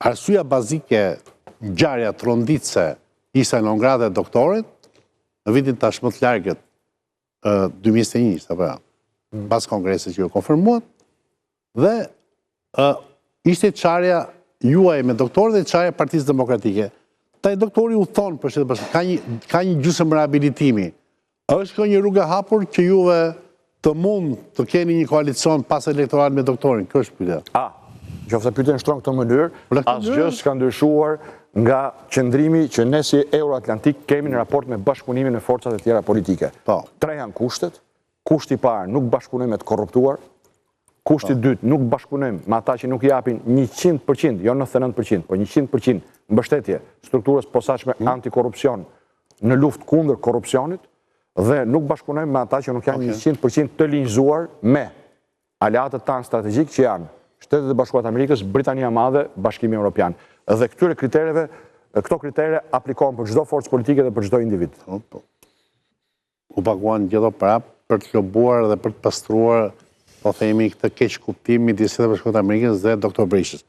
Arsyeja bazike, ngjarja tronditëse ishte non grata e doktorit, në vitin tashmë të largët 2021, ishte apo jo, mm. pas kongresit që ju konfirmuat, dhe ishte çarja juaj me doktorin dhe çarja e Partisë Demokratike. Tani doktori udhëton për Shtetet e Bashkuara, ka një, ka një gjysmë rehabilitimi. Është kjo një rrugë e hapur që juve të mund të keni një koalicion pas elektoral me doktorin? Kjo është pyetja. A, qoftë se pyetjen shtron këtë mënyrë, asgjë s'ka ndryshuar nga qëndrimi që ne si Euroatlantik kemi në raport me bashkëpunimin me forcat e tjera politike. Po. Tre janë kushtet. Kushti i parë, nuk bashkëpunojmë me të korruptuar. Kushti i po. dytë, nuk bashkëpunojmë me ata që nuk japin 100%, jo 99%, po 100% mbështetje strukturës posaçme mm. antikorrupsion në luftë kundër korrupsionit dhe nuk bashkëpunojmë me ata që nuk janë 100% të linjëzuar me aleatët tanë strategjikë që janë Shtetet e Bashkuara të Amerikës, Britania e Madhe, Bashkimi Evropian. Dhe këtyre kritereve, këto kritere aplikohen për çdo forcë politike dhe për çdo individ. Po, po. U paguan gjitho prapë për të lobuar dhe për të pastruar, po themi, këtë keqkuptim midis Shteteve të Bashkuara të Amerikës dhe Dr. Berishës.